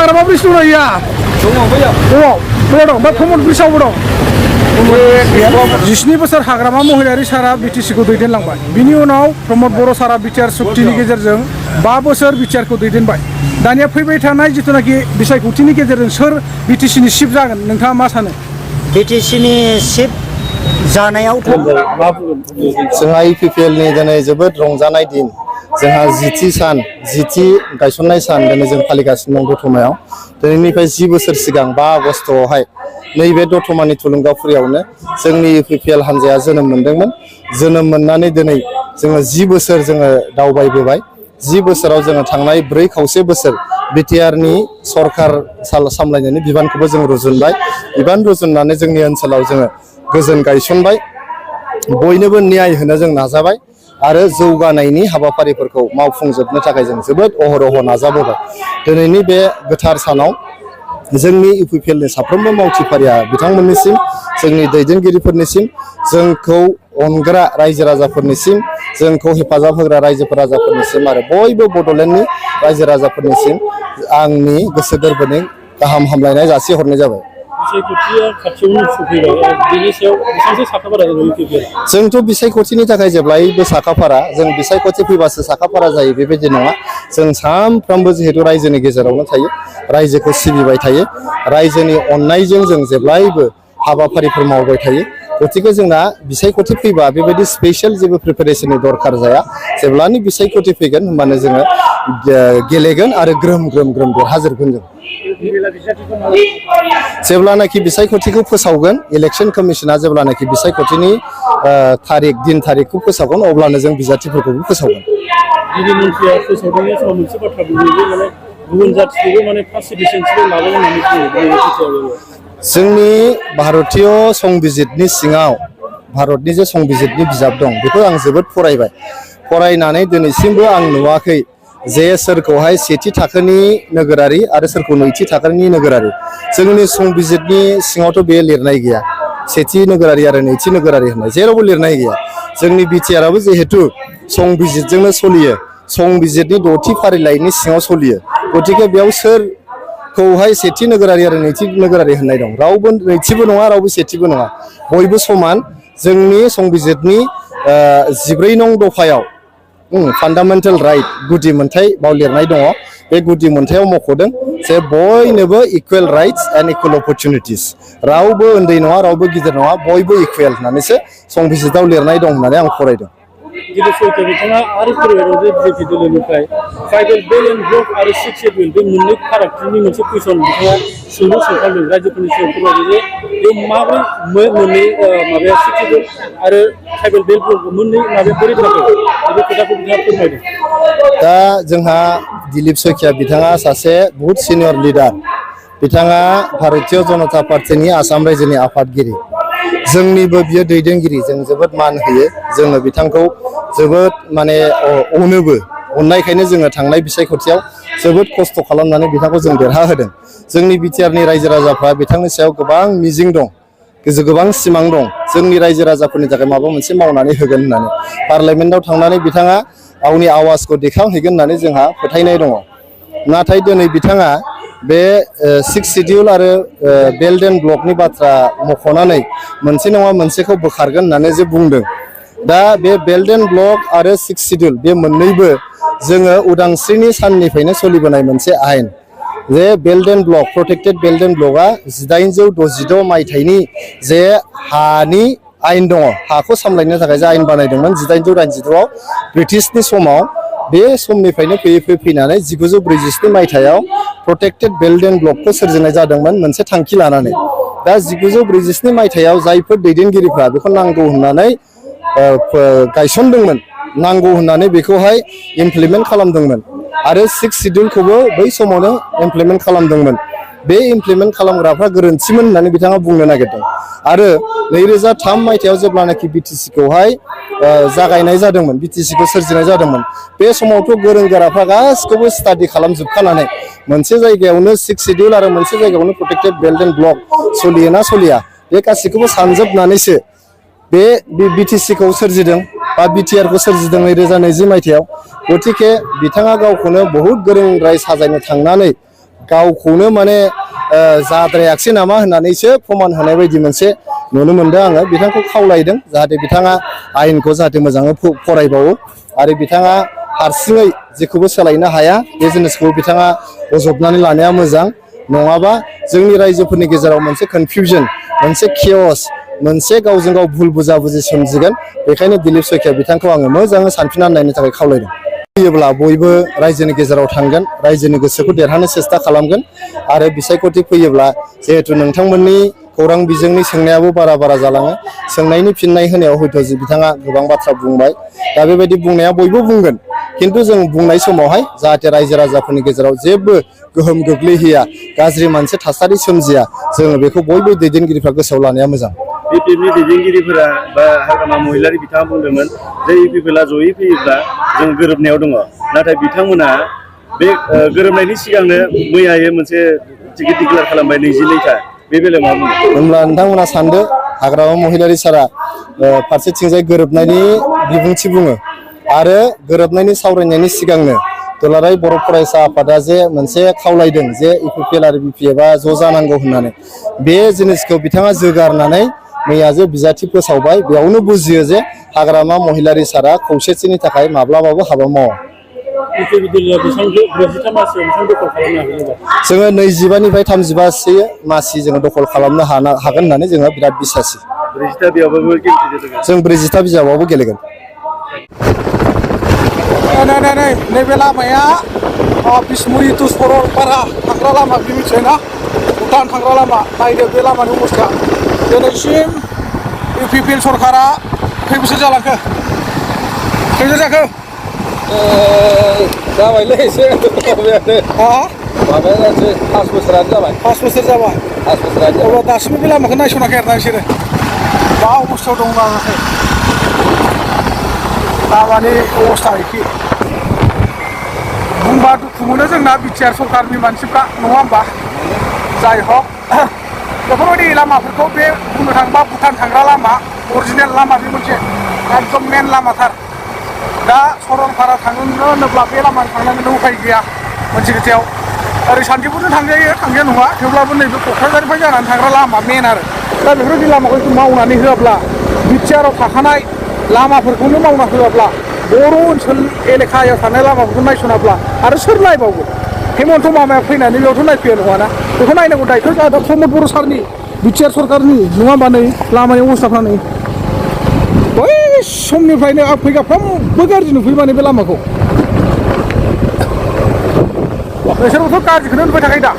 हाग्रामा bridge दं या दं बा प्रमद ब्रिजआवबो दं 17 बोसोर हाग्रामा महिलारि सारा बिटिसिखौ दैदेनलांबाय बिनि उनाव प्रमद बर' सारा बिटिआर सुक्तिनि गेजेरजों 5 बोसोर बिटिआरखौ दैदेनबाय दानिया फैबाय थानाय जिथुनाखि बिसायख'थिनि गेजेरजों सोर बिटिसिनि चिफ जागोन नोंथाङा मा सानो बिटिसिनि चिफ जानायाव जोंहा इपिपिएलनि दिनै जोबोद रंजानाय दिन जोंहा 10थि गायसननाय सान दिनै जों फालिगासिनो दं दतमायाव दिनैनिफ्राय 10 बोसोर सिगां 5 आगस्टआवहाय नैबे दतमानि थुलुंगाफुरियावनो जोंनि इपिपिएल हान्जाया जोनोम मोनदोंमोन जोनोम मोननानै दिनै जोङो 10 बोसोर जोङो दावबायबोबाय 10 बोसोराव जोङो थांनाय 4 बोसोर बिटिआरनि सरकार सामलायनायनि बिबानखौबो जों रुजुनबाय बिबान रुजुननानै जोंनि ओनसोलाव जोङो गोजोन गायसनबाय बयनोबो न्याय होनो जों नाजाबाय आरो जौगानायनि हाबाफारिफोरखौ मावफुंजोबनो थाखाय जों जोबोद अहरह नाजाबोबाय दिनैनि बे गोथार सानाव जोंनि इपिपिएलनि साफ्रोमबो मावथिफारिया बिथांमोननिसिम जोंनि दैदेनगिरिफोरनिसिम जोंखौ अनग्रा रायजो राजाफोरनिसिम जोंखौ हेफाजाब होग्रा रायजो राजाफोरनिसिम आरो बयबो बड'लेण्डनि रायजो राजाफोरनिसिम आंनि गोसो गोरबोनि गाहाम हामलायनाय जासिहरनाय जाबाय जोंथ' बिसायख'थिनि थाखाय जेब्लायबो साखाफारा जों बिसायख'थि फैबासो साखाफारा जायो बेबायदि नङा जों सानफ्रोमबो जिहेतु रायजोनि गेजेरावनो थायो रायजोखौ सिबिबाय थायो रायजोनि अननायजों जों जेब्लायबो हाबाफारिफोर मावबाय थायो गतिके जोंना बिसायख'थि फैबा बेबायदि स्पेशल जेबो प्रिपेरेसननि दरकार जाया जेब्लानि बिसायख'थि फैगोन होनबानो जोङो गेलेगोन आरो ग्रोम देरहाजोबगोन जों जेब्लानाखि बिसायख'थिखौ फोसावगोन इलेक्शन कमिशना जेब्लानाखि बिसायख'थिनि दिन थारिखखौ फोसावगोन अब्लानो जों बिजाथिफोरखौबो फोसावगोन जोंनि भारतीय संबिजितनि सिङाव भारतनि जे संबिजितनि बिजाब दं बेखौ आं जोबोद फरायबाय फरायनानै दिनैसिमबो आं नुवाखै जे सोरखौहाय सेथि थाखोनि नोगोरारि आरो सोरखौ नैथि थाखोनि नोगोरारि जोंनि संबिजितनि सिङावथ' बे लिरनाय गैया सेथि नोगोरारि आरो नैथि नोगोरारि होननाय जेरावबो लिरनाय गैया जोंनि बिटिआरआबो जिहेतु संबिजितजोंनो सोलियो संबिजितनि 6थि फारिलाइनि सिङाव सोलियो गतिके बेयाव सोरखौहाय सेथि नोगोरारि आरो नैथि नोगोरारि होननाय दं रावबो नैथिबो नङा रावबो सेथिबो नङा बयबो समान जोंनि संबिजितनि 14 नं दफायाव फान्डामेन्टेल राइट गुदि मोनथाय बाव लिरनाय दङ बे गुदि मोनथायाव मख'दों जे बयनोबो equal rights and equal opportunities रावबो उन्दै नङा रावबो गिदिर नङा बयबो इकुवेल होननानैसो संबिजिताव लिरनाय दं होननानै आं फरायदों बिथाङा आरो फोरमायदों जे बिजेपि दोलोनिफ्राय ट्राइबेल बेल्ट एन्ड ब्लक आरो 6 शेड्युल बे मोननै फारागथिनि मोनसे कुइसन बिथाङा सोंखांदों रायजोफोरनि सिगाङाव फोरमायदों जे बे माबोरै मोननै माबाया 6 शेड्युल आरो ट्राइबेल बेल्ट ब्लक मोननै माबाया बोरै जाखो बे खोथाखौ बिथाङा फोरमायदों दा जोंहा दिलीप सैखिया बिथाङा सासे बहुत सिनियर लिडार बिथाङा भारतीय जनता पार्टीनि आसाम रायजोनि आफादगिरि जोंनिबो बियो दैदेनगिरि जों जोबोद मान होयो जोङो बिथांखौ जोबोद माने अनोबो अननायखायनो जोङो थांनाय बिसायख'थियाव जोबोद खस्थ' खालामनानै बिथांखौ जों देरहा होदों जोंनि बिटिआरनि रायजो राजाफ्रा बिथांनि सायाव गोबां मिजिं दं गोबां सिमां दं जोंनि रायजो राजाफोरनि थाखाय माबा मोनसे मावनानै होगोन होननानै पार्लामेन्टआव थांनानै बिथाङा गावनि आवाजखौ देखायहैगोन होननानै जोंहा फोथायनाय दङ नाथाय दिनै बिथाङा बे 6 शेड्युल आरो बेल्ट एन्ड ब्लकनि बाथ्रा मख'नानै मोनसे नङा मोनसेखौ बोखारगोन होननानै जे बुंदों दा बे बेल्ट एन्ड ब्लक आरो 6 शेड्युल बे मोननैबो जोङो उदांस्रिनि साननिफ्रायनो सोलिबोनाय मोनसे आयेन जे belt and block protected belt and ब्लकआ 1866 मायथाइनि जे हानि आयेन दङ हाखौ सामलायनो थाखाय जे आयेन बानायदोंमोन 1886आव ब्रिटिशनि समाव बे समनिफ्रायनो फैनानै 1947 मायथाइयाव प्रोटेक्टेड बेल्ट एन्ड ब्लकखौ सोरजिनाय जादोंमोन मोनसे थांखि लानानै दा 1947 मायथाइयाव जायफोर दैदेनगिरिफ्रा बेखौ नांगौ होननानै गायसनदोंमोन नांगौ होननानै बेखौहाय इमप्लिमेन्ट खालामदोंमोन आरो 6 शेड्युलखौबो बै समावनो इमप्लिमेन्ट खालामदोंमोन बे इमप्लिमेन्ट खालामग्राफ्रा गोरोन्थिमोन होननानै बिथाङा बुंनो नागिरदों आरो 2003 मायथाइयाव जेब्लानाखि बिटिसिखौहाय जागायनाय जादोंमोन बिटिसिखौ सोरजिनाय जादोंमोन बे समावथ' गोरों गोराफ्रा गासिखौबो स्टाडि खालामजोबखानानै मोनसे जायगायावनो 6 शेड्युल आरो मोनसे जायगायावनो प्रोटेक्टेड बेल्ट एन्ड ब्लक सोलियोना सोलिया बे गासिखौबो सानजोबनानैसो बे बिटिसिखौ सोरजिदों बा बिटिआरखौ सोरजिदों 2020 मायथाइयाव गतिके बिथाङा गावखौनो बहुत गोरों राय साजायनो थांनानै गावखौनो माने जाद्रायाखसै नामा होननानैसो प्रमान होनाय बायदि मोनसे नुनो मोनदों आङो बिथांखौ खावलायदों जाहाथे बिथाङा आयेनखौ जाहाथे मोजाङै फरायबावो आरो बिथाङा हारसिङै जेखौबो सोलायनो हाया बे जिनिसखौ बिथाङा बजबनानै लानाया मोजां नङाबा जोंनि रायजोफोरनि गेजेराव मोनसे कनफिउजन मोनसे केअस मोनसे गावजों गाव भुल बुजाबुजि सोमजिगोन बेखायनो दिलीप शइकिया बिथांखौ आङो मोजाङै सानफिननानै नायनो थाखाय खावलायदों फैयोब्ला बयबो रायजोनि गेजेराव थांगोन रायजोनि गोसोखौ देरहानो सेस्था खालामगोन आरो बिसायख'थि फैयोब्ला जिहेथु नोंथांमोननि खौरां बिजोंनि सोंनायाबो बारा जालाङो सोंनायनि फिननाय होनायाव हयथ' बिथाङा गोबां बाथ्रा बुंबाय दा बेबायदि बुंनाया बयबो बुंगोन खिन्थु जों बुंनाय समावहाय जाहाथे रायजो राजाफोरनि गेजेराव जेबो गोहोम गोग्लैहैया गाज्रि मोनसे थासारि सोमजिया जोङो बेखौ बयबो दैदेनगिरिफ्रा गोसोआव लानाया मोजां बिपिएफनि दैदेनगिरिफोरा बा हाग्रामा महिलारि बिथाङा बुंदोंमोन जे इउपिपिएलआ जयै फैयोब्ला जों गोरोबनायाव दङ नाथाय बिथांमोना बे गोरोबनायनि सिगांनो मैयायो मोनसे टिकेट डिक्लेयार खालामबाय 22टा बे बेलायाव मा बुङो होमब्ला नोंथांमोना सानदो हाग्रामा महिलारि सारा फारसेथिंजाय गोरोबनायनि बिबुंथि बुङो आरो गोरोबनायनि सावरायनायनि सिगांनो दुलाराय बर' फरायसा आफादा जे मोनसे खावलायदों जे इउपिपिएल आरो बिपिएफआ ज' जानांगौ होननानै बे जिनिसखौ बिथाङा जोगारनानै मैया जे बिजाथि फोसावबाय बेयावनो बुजियो जे हाग्रामा महिलारि सारा खौसेथिनि थाखाय माब्लाबाबो हाबा मावा जोङो 25निफ्राय 35 मासि जोङो दखल खालामनो हागोन होननानै जोङो बिराद बिसासि जों 40 बिजाबावबो गेलेगोन नैबे लामाया बिसमुरि टु सरलपारा थांग्रा लामा बे मिथिबाय ना भुटान थांग्रा लामा नायदो बे लामानि अबस्था दिनैसिम इउपिपिएल सरकारा खै बोसोर जालांखो खै बोसोर जाखो जाबायलै एसे माबायासो 5 बोसोरानो जाबाय 5 बोसोर जाबाय अब्ला दासिमबो बे लामाखौ नायस'नाखै आरोना बिसोरो मा अबस्थायाव दं लामाखै लामानि अबस्था एखे बुंबा दुखु मोनो जोंना बिटिआर सरकारनि मानसिफ्रा नङा होमबा जाय हक बेफोरबायदि लामाफोरखौ बे बुंनो थाङोबा भुटान थांग्रा लामा अरिजिनेल लामा बे मोनसे एकदम मेन लामाथार दा सरलपारा थांनो होनोब्ला बे लामाजों थांनांगोन उपाय गैया मोनसे खोथायाव ओरै सान्थिफुरजों थांजायो थांजाया नङा थेवब्लाबो नैबे क'क्राझारनिफ्राय जानानै थांग्रा लामा मेन आरो दा बेफोरबायदि लामाखौ मावनानै होआब्ला बिटिआराव थाखानाय लामाफोरखौनो मावना होआब्ला बर' ओनसोल एलेखायाव थानाय लामाफोरखौ नायस'नाब्ला आरो सोर नायबावगोन हेमन्त मामाया फैनानै बेयावथ' नायफैया नङाना बेखौ नायनांगौ दायथ' जादों प्रमद बर' सारनि बिटिआर सरकारनि नङा होमबा नै लामानि अबस्थाफ्रा नै बै समनिफ्रायनो फैगाफ्रामबो गाज्रि नुफैबानो बे लामाखौ बिसोरबोथ' गाज्रिखौनो नुबाय थाखायो दा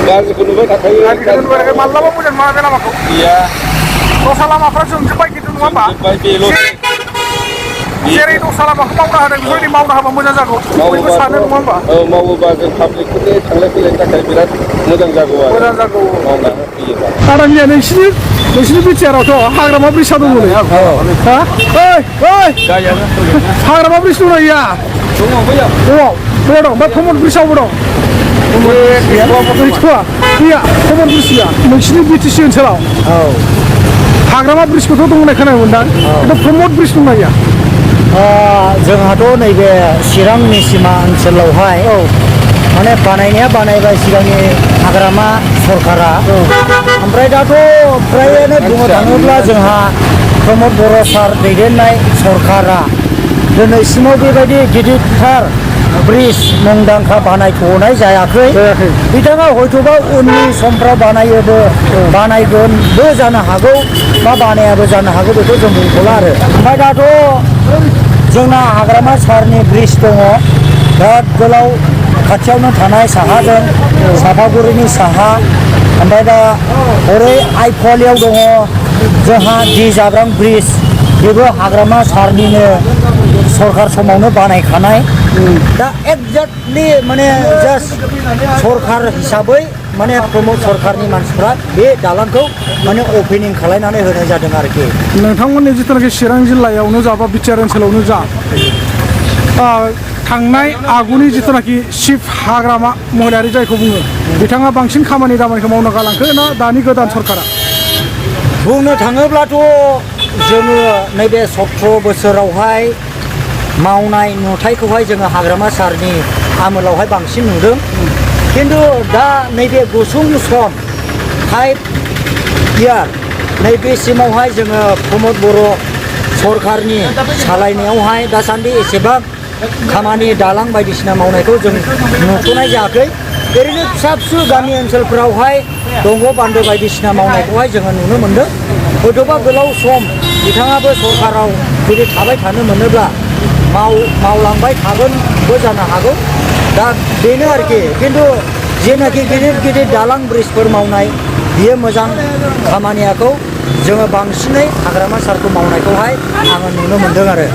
गाज्रिखौ नुबाय थाखायो माब्लाबा मोजां नङा बे लामाखौ गैया दस्रा लामाफ्रा जोंजोब्बाय खिन्थु नङा होमबा जेरै दस्रा लामाखौ मावना होदों बेफोरबायदि मावना होबा मोजां जागौ बयबो सानो नङा होमबा मावोबा जों पाब्लिकफोरनि थांलाय फैलायनि थाखाय बिराद मोजां जागौ आरो मोजां जागौ मावना होयोबा आरामिया नोंसिनि बिटिआरावथ' हाग्रामा ब्रिजआ दंमोन हा हाग्रामा ब्रिज दं गैया दङ बैयाव दङ दं ओमफ्राय प्रमद ब्रिजआवबो दं गैया प्रमद ब्रिज गैया नोंसिनि बिटिसि ओनसोलाव हाग्रामा ब्रिजखौथ' दं होननाय खोनानो मोनदां खिन्थु प्रमद ब्रिज दंना गैया जोंहाथ' नैबे चिरांनि सिमा ओनसोलावहाय माने बानायनाया बानायबाय सिगांनि हाग्रामा सरकारा ओमफ्राय दाथ' फ्रायानो बुंनो थाङोब्ला जोंहा प्रमद बर' सार दैदेननाय सरकारा दिनैसिमाव बेबायदि गिदिरथार ब्रिज मुंदांखा बानायथ'नाय जायाखै बिथाङा हयथ'बा उननि समफ्राव बानायगोनबो जानो हागौ बा बानायाबो जानो हागौ बेखौ जों बुंथ'ला आरो ओमफ्राय दाथ' जोंना हाग्रामा सारनि ब्रिज दङ बिराद गोलाव खाथियावनो थानाय साहाजों सापागुरिनि साहा ओमफ्राय दा ओरै आइफवालियाव दङ जोंहा दि जाब्रां ब्रिज बेबो हाग्रामा सारनिनो सरकार समावनो बानायखानाय दा एक्जेक्टलि माने जास्ट सरकार हिसाबै माने प्रमद सरकारनि मानसिफ्रा बे दालांखौ माने अपेनिं खालायनानै होनाय जादों आरोखि नोंथांमोननि जिथुनाखि चिरां जिल्लायावनो जा बा बिटिआर ओनसोलावनो जा थांनाय आगुनि जिथुनाखि चिफ हाग्रामा महिलारि जायखौ बुङो बिथाङा बांसिन खामानिखौ मावना गालांखो ना दानि गोदान सरकारा बुंनो थाङोब्लाथ' जोङो नैबे 17 बोसोरावहाय मावनाय नुथायखौहाय जोङो हाग्रामा सारनि आमोलावहाय बांसिन नुदों खिन्थु दा नैबे गुसुं सम 5 इयार नैबेसिमावहाय जोङो प्रमद बर' सरकारनि सालायनायावहाय दासान्दि एसेबां खामानि दालां बायदिसिना मावनायखौ जों नुथ'नाय जायाखै ओरैनो फिसा फिसौ गामि ओनसोलफोरावहाय दंग' बान्दो बायदिसिना मावनायखौहाय जोङो नुनो मोनदों हयथ'बा गोलाव सम बिथाङाबो सरकाराव जुदि थाबाय थानो मोनोब्ला मावलांबाय थागोनबो जानो हागौ दा बेनो आरोखि खिन्थु जेनाखि गिदिर गिदिर दालां ब्रिजफोर मावनाय बियो मोजां खामानियाखौ जोङो बांसिनै हाग्रामा सारखौ मावनायखौहाय आङो नुनो मोनदों आरो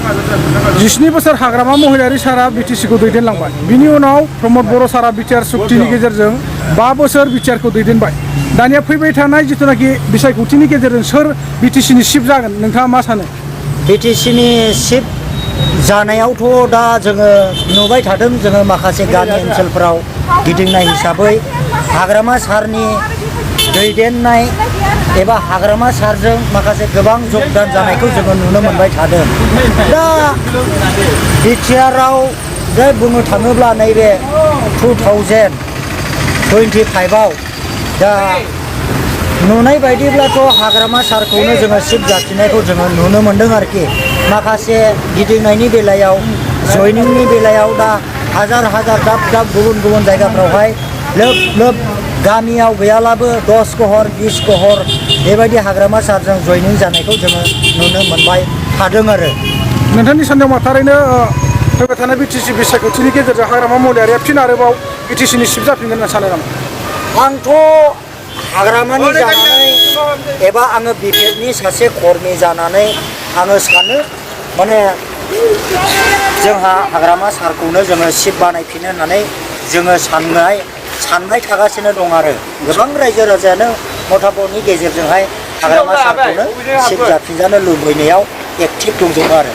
17 बोसोर हाग्रामा महिलारि सारा बिटिसिखौ दैदेनलांबाय बिनि उनाव प्रमद बर' सारा बिटिआर सुक्तिनि गेजेरजों 5 बोसोर बिटिआरखौ दैदेनबाय दानिया फैबाय थानाय जिथुनाखि बिसायख'थिनि गेजेरजों सोर बिटिसिनि चिफ जागोन नोंथाङा मा सानो बिटिसिनि चिफ जानायावथ' दा जोङो नुबाय थादों जोङो माखासे गामि ओनसोलफोराव गिदिंनाय हिसाबै हाग्रामा सारनि दैदेननाय एबा हाग्रामा सारजों माखासे गोबां जगदान जानायखौ जोङो नुनो मोनबाय थादों दा बिटिआरआव बुंनो थाङोब्ला नैबे 2025आव दा नुनाय बायदिब्लाथ' हाग्रामा सारखौनो जोङो चिफ जाफिननायखौ जोङो नुनो मोनदों आरोखि माखासे गिदिंनायनि बेलायाव जयनिंनि बेलायाव दा हाजार दाब गुबुन गुबुन जायगाफ्रावहाय लोब गामियाव गैयालाबो 10 कहर 20 कहर बेबायदि हाग्रामा सारजों जयनिं जानायखौ जोङो नुनो मोनबाय थादों आरो नोंथांनि साननायाव मा थारैनो फैबाय थानाय बिटिसि बिसायख'थिनि गेजेरजों हाग्रामा महिलारिया फिन आरोबाव बिटिसिनि चिफ जाफिनगोन होनना सानो नामा आंथ' हाग्रामानि जानानै एबा आङो बिपिएफनि सासे कर्मि जानानै आङो सानो माने जोंहा हाग्रामा सारखौनो जोङो चिफ बानायफिनो होननानै जोङो साननाय थागासिनो दं आरो गोबां रायजो राजायानो मतामतनि गेजेरजोंहाय हाग्रामा सारखौनो चिफ जाफिनजानो लुबैनायाव एक्टिभ दंजोबो आरो